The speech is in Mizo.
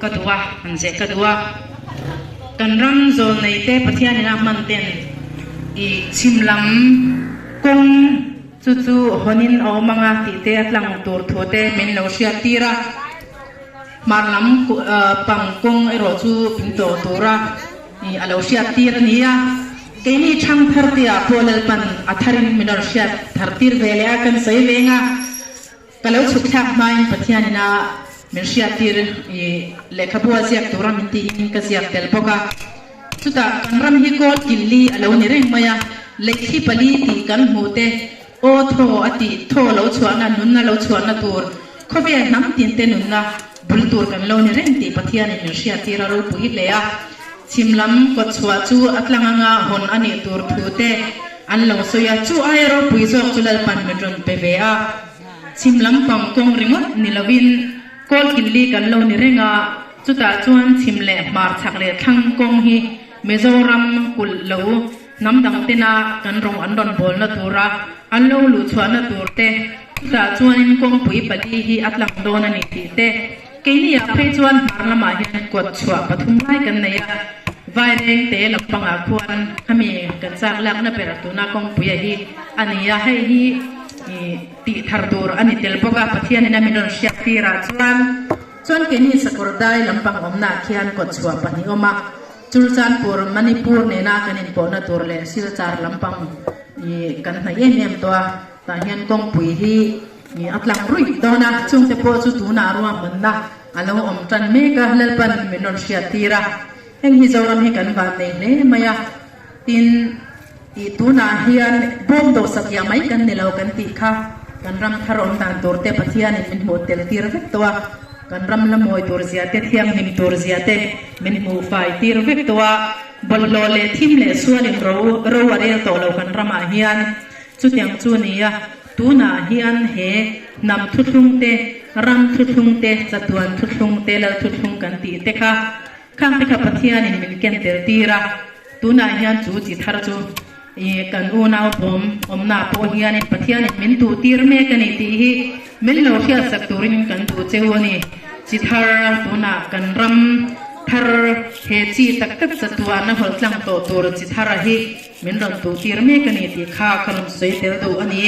Ka duh a, han zeh ka duh a. Kan ram zawlnei te Pathian in a hman ten i chhim lam kawng chu chu hawnin a awm anga tih te a tlang tur thu te min lo hriat tir a. Hmar lam pang kawng erawh chu ping tawh tura i a lo hriat tir a ni a. Keini thang thar te ah pawh Lalpan a tharin min rawn hriat thar tir ve leh a kan sawi veng a. Ka lo chhuk thlak hmain Pathianin a min hriattir i lehkhabu a ziak tura min tiin ka ziak tel bawk a. Chutah kan ram hi kawl killi a lo ni reng mai a, leihthli pali tih kan hmuh te, aw thaw a tih thaw lo chhuahna, nunna lo chhuahna tur, khawvel hnam tin te nunna bul tur kan lo ni reng tih Pathianin min hriattir a ropui hle a. Chhim lam kawtchhuah chu a tlang anga hawn a nih tur thu te an lo sawi a, chu aia ropui zawk chu Lalpan min rawn pe ve a. Chhim lam pang kawng ringawt ni lovin kawl killi kan lo ni reng a, chutah chuan chhim leh hmar chhak leh thlang kawng hi Mizoram kulh lo hnam dang tena kan rawng an rawn bawlna tura an lo luhchhuahna tur te, chutah chuanin kawngpui pali hi a tlang dawn a ni tih te, Keini ah phei chuan hmar lamah hian kawt chhuah pathum lai kan nei a, Vaireng te lampangah khuan khami kan chak lakna ber tuna kawngpuia hi a ni a, hei hi tih thar tur a ni tel bawk a, Pathianin a min rawn hriat tirah chuan chuan keini Sakawr dai lampang awmnaah khian kawt chhuah pahnih awm a, Churchanpur, Manipur nena kan inpawhna tur leh Silchar lampang kan hnaih em em tawh a, tah hian kawngpui hi. Ni a tlang ruih dawn a, chungte pawh chu tunah ruahmanna a lo awm tan mek a, Lalpan min rawn hriat tir a, heng hi Zoram hi kan van nei hle mai a, tin ih tunah hian bawm dawh satliah mai kan ni lo kan tih kha kan ram thar awm dan tur te Pathianin min hmuh tel tir vek tawh a, kan ram la mawi tur zia te thianghlim tur zia te min hmuh fai tir vek tawh a, bawlhhlawh leh thim leh sualin ro ro a rel tawh lo kan ramah hian chutiang chu a ni a. Tunah hian he hnam thuthlung te, ram thuthlung te, chatuan thuthlung te, lal thuthlung kan tih te kha, khang te kha Pathianin min ken tel tir a. Tunah hian chu chi thar chu i kan unau bawm awmnaah pawh hianin Pathianin min duh tir mek a ni tih hi min lo hriatsak turin kan duh cheu a ni. Chi thar tunah kan ram thar he chi tak tak chatuana hawlh tlang tawh tur chi thara hi Min rawn tuh tir mek a ni tih kha ka rawn sawi tel duh a ni.